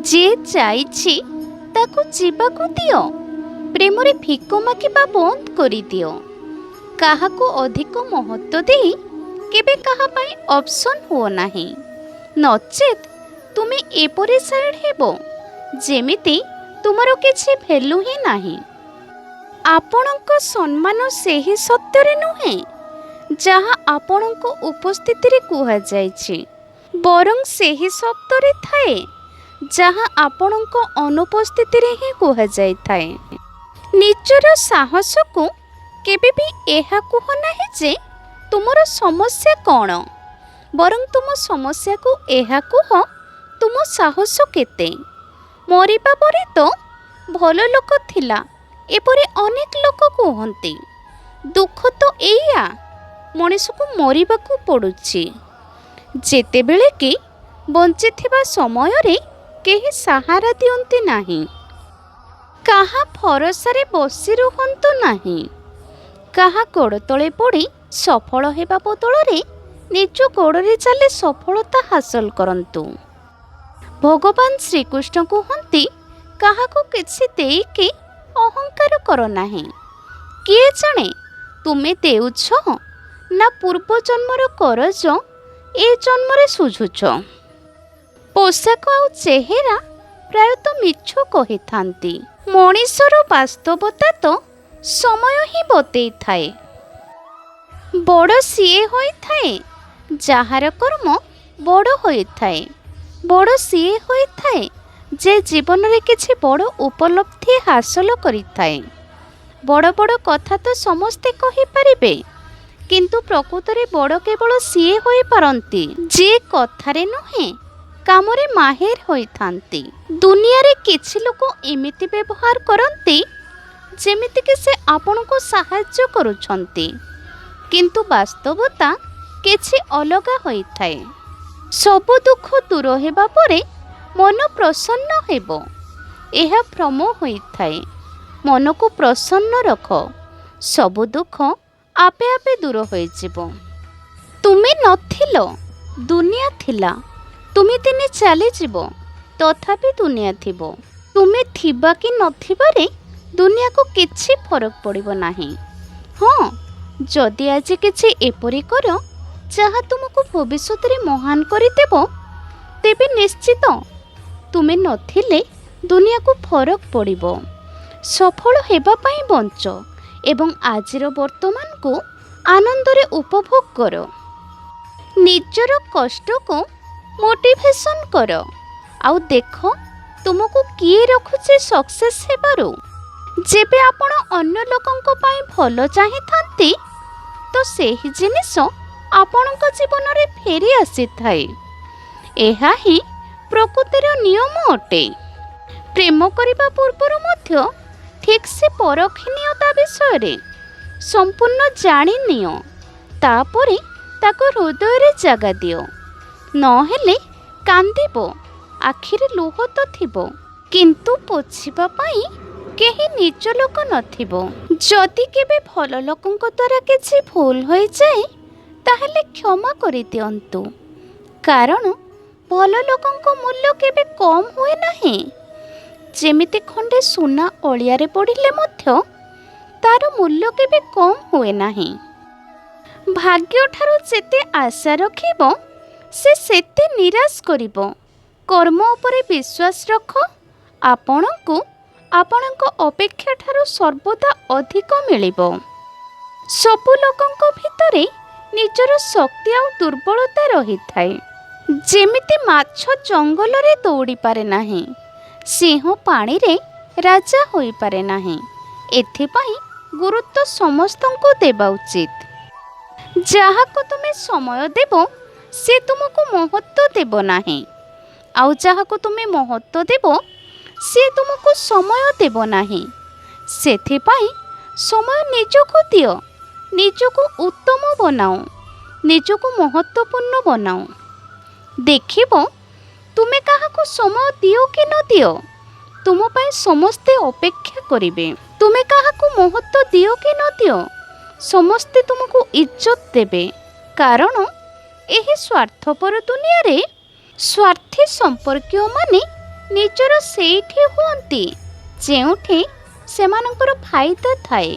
ଯିଏ ଯାଇଛି ତାକୁ ଯିବାକୁ ଦିଅ, ପ୍ରେମରେ ଭିକ ମାଗିବା ବନ୍ଦ କରିଦିଅ। କାହାକୁ ଅଧିକ ମହତ୍ତ୍ୱ ଦେଇ କେବେ କାହା ପାଇଁ ଅପସନ୍ ହୁଅ ନାହିଁ, ନଚେତ୍ ତୁମେ ଏପରି ସାଇଡ୍ ହେବ ଯେମିତି ତୁମର କିଛି ଭ୍ୟାଲୁ ହିଁ ନାହିଁ। ଆପଣଙ୍କ ସମ୍ମାନ ସେହି ସତ୍ୟରେ ନୁହେଁ ଯାହା ଆପଣଙ୍କ ଉପସ୍ଥିତିରେ କୁହାଯାଇଛି, ବରଂ ସେହି ଶବ୍ଦରେ ଥାଏ ଯାହା ଆପଣଙ୍କ ଅନୁପସ୍ଥିତିରେ ହିଁ କୁହାଯାଇଥାଏ। ନିଜର ସାହସକୁ କେବେ ବି ଏହା କୁହ ନାହିଁ ଯେ ତୁମର ସମସ୍ୟା କ'ଣ, ବରଂ ତୁମ ସମସ୍ୟାକୁ ଏହା କୁହ, ତୁମ ସାହସ କେତେ। ମରିବା ପରେ ତ ଭଲ ଲୋକ ଥିଲା, ଏପରି ଅନେକ ଲୋକ କୁହନ୍ତି। ଦୁଃଖ ତ ଏଇଆ, ମଣିଷକୁ ମରିବାକୁ ପଡ଼ୁଛି, ଯେତେବେଳେ କି ବଞ୍ଚିଥିବା ସମୟରେ କେହି ସାହାରା ଦିଅନ୍ତି ନାହିଁ। କାହା ଭରସାରେ ବସି ରୁହନ୍ତୁ ନାହିଁ। କାହା ଗୋଡ଼ ତଳେ ପଡ଼ି ସଫଳ ହେବା ବଦଳରେ ନିଜ ଗୋଡ଼ରେ ଚାଲି ସଫଳତା ହାସଲ କରନ୍ତୁ। ଭଗବାନ ଶ୍ରୀକୃଷ୍ଣ କୁହନ୍ତି, କାହାକୁ କିଛି ଦେଇକି ଅହଙ୍କାର କର ନାହିଁ। କିଏ ଜାଣେ, ତୁମେ ଦେଉଛ ନା ପୂର୍ବ ଜନ୍ମର କରଜ ଏ ଜନ୍ମରେ ଶୁଝୁଛ। ପୋଷାକ ଆଉ ଚେହେରା ପ୍ରାୟତଃ ମିଛ କହିଥାନ୍ତି, ମଣିଷର ବାସ୍ତବତା ତ ସମୟ ହିଁ ବତେଇଥାଏ। ବଡ଼ ସିଏ ହୋଇଥାଏ ଯାହାର କର୍ମ ବଡ଼ ହୋଇଥାଏ। ବଡ଼ ସିଏ ହୋଇଥାଏ ଯେ ଜୀବନରେ କିଛି ବଡ଼ ଉପଲବ୍ଧି ହାସଲ କରିଥାଏ। ବଡ଼ ବଡ଼ କଥା ତ ସମସ୍ତେ କହିପାରିବେ, କିନ୍ତୁ ପ୍ରକୃତରେ ବଡ଼ କେବଳ ସିଏ ହୋଇପାରନ୍ତି ଯିଏ କଥାରେ ନୁହେଁ, କାମରେ ମାହିର ହୋଇଥାନ୍ତି। ଦୁନିଆରେ କିଛି ଲୋକ ଏମିତି ବ୍ୟବହାର କରନ୍ତି ଯେମିତିକି ସେ ଆପଣଙ୍କୁ ସାହାଯ୍ୟ କରୁଛନ୍ତି, କିନ୍ତୁ ବାସ୍ତବତା କିଛି ଅଲଗା ହୋଇଥାଏ। ସବୁ ଦୁଃଖ ଦୂର ହେବା ପରେ ମନ ପ୍ରସନ୍ନ ହେବ, ଏହା ଭ୍ରମ ହୋଇଥାଏ। ମନକୁ ପ୍ରସନ୍ନ ରଖ, ସବୁ ଦୁଃଖ ଆପେ ଆପେ ଦୂର ହୋଇଯିବ। ତୁମେ ନଥିଲ, ଦୁନିଆ ଥିଲା। ତୁମେ ଦିନେ ଚାଲିଯିବ, ତଥାପି ଦୁନିଆ ଥିବ। ତୁମେ ଥିବା କି ନଥିବାରେ ଦୁନିଆକୁ କିଛି ଫରକ ପଡ଼ିବ ନାହିଁ। ହଁ, ଯଦି ଆଜି କିଛି ଏପରି କର ଯାହା ତୁମକୁ ଭବିଷ୍ୟତରେ ମହାନ କରିଦେବ, ତେବେ ନିଶ୍ଚିତ ତୁମେ ନଥିଲେ ଦୁନିଆକୁ ଫରକ ପଡ଼ିବ। ସଫଳ ହେବା ପାଇଁ ବଞ୍ଚ ଏବଂ ଆଜିର ବର୍ତ୍ତମାନକୁ ଆନନ୍ଦରେ ଉପଭୋଗ କର। ନିଜର କଷ୍ଟକୁ ମୋଟିଭେସନ୍ କର ଆଉ ଦେଖ ତୁମକୁ କିଏ ରଖୁଛି ସକ୍ସେସ୍ ହେବାରୁ। ଯେବେ ଆପଣ ଅନ୍ୟ ଲୋକଙ୍କ ପାଇଁ ଭଲ ଚାହିଁଥାନ୍ତି, ତ ସେହି ଜିନିଷ ଆପଣଙ୍କ ଜୀବନରେ ଫେରି ଆସିଥାଏ। ଏହା ହିଁ ପ୍ରକୃତିର ନିୟମ ଅଟେ। ପ୍ରେମ କରିବା ପୂର୍ବରୁ ମଧ୍ୟ ଠିକ୍ ସେ ପରଖି ନିଅ, ତା ବିଷୟରେ ସମ୍ପୂର୍ଣ୍ଣ ଜାଣିନିଅ, ତାପରେ ତାକୁ ହୃଦୟରେ ଜାଗା ଦିଅ। ନହେଲେ କାନ୍ଦିବ, ଆଖିରେ ଲୁହ ତ ଥିବ, କିନ୍ତୁ ପୋଛିବା ପାଇଁ କେହି ନିଜ ଲୋକ ନଥିବ। ଯଦି କେବେ ଭଲ ଲୋକଙ୍କ ଦ୍ୱାରା କିଛି ଭୁଲ ହୋଇଯାଏ, ତାହେଲେ କ୍ଷମା କରିଦିଅନ୍ତୁ, କାରଣ ଭଲ ଲୋକଙ୍କ ମୂଲ୍ୟ କେବେ କମ୍ ହୁଏ ନାହିଁ। ଯେମିତି ଖଣ୍ଡେ ସୁନା ଅଳିଆରେ ପଡ଼ିଲେ ମଧ୍ୟ ତାର ମୂଲ୍ୟ କେବେ କମ୍ ହୁଏ ନାହିଁ। ଭାଗ୍ୟଠାରୁ ଯେତେ ଆଶା ରଖିବ, ସେ ସେତେ ନିରାଶ କରିବ। କର୍ମ ଉପରେ ବିଶ୍ୱାସ ରଖ, ଆପଣଙ୍କୁ ଆପଣଙ୍କ ଅପେକ୍ଷା ଠାରୁ ସର୍ବଦା ଅଧିକ ମିଳିବ। ସବୁ ଲୋକଙ୍କ ଭିତରେ ନିଜର ଶକ୍ତି ଆଉ ଦୁର୍ବଳତା ରହିଥାଏ। ଯେମିତି ମାଛ ଜଙ୍ଗଲରେ ଦୌଡ଼ିପାରେ ନାହିଁ, ସିଂହ ପାଣିରେ ରାଜା ହୋଇପାରେ ନାହିଁ। ଏଥିପାଇଁ ଗୁରୁତ୍ୱ ସମସ୍ତଙ୍କୁ ଦେବା ଉଚିତ। ଯାହାକୁ ତୁମେ ସମୟ ଦେବ, ସେ ତୁମକୁ ମହତ୍ତ୍ୱ ଦେବ ନାହିଁ, ଆଉ ଯାହାକୁ ତୁମେ ମହତ୍ତ୍ୱ ଦେବ, ସେ ତୁମକୁ ସମୟ ଦେବ ନାହିଁ। ସେଥିପାଇଁ ସମୟ ନିଜକୁ ଦିଅ, ନିଜକୁ ଉତ୍ତମ ବନାଅ, ନିଜକୁ ମହତ୍ତ୍ୱପୂର୍ଣ୍ଣ ବନାଅ। ଦେଖିବ, ତୁମେ କାହାକୁ ସମୟ ଦିଅ କି ନ ଦିଅ, ତୁମ ପାଇଁ ସମସ୍ତେ ଅପେକ୍ଷା କରିବେ। ତୁମେ କାହାକୁ ମହତ୍ତ୍ୱ ଦିଅ କି ନ ଦିଅ, ସମସ୍ତେ ତୁମକୁ ଇଜ୍ଜତ ଦେବେ, କାରଣ ଏହି ସ୍ୱାର୍ଥପର ଦୁନିଆରେ ସ୍ୱାର୍ଥୀ ସମ୍ପର୍କୀୟମାନେ ନିଜ ନିଜର ସେଇଠି ହୁଅନ୍ତି ଯେଉଁଠି ସେମାନଙ୍କର ଫାଇଦା ଥାଏ।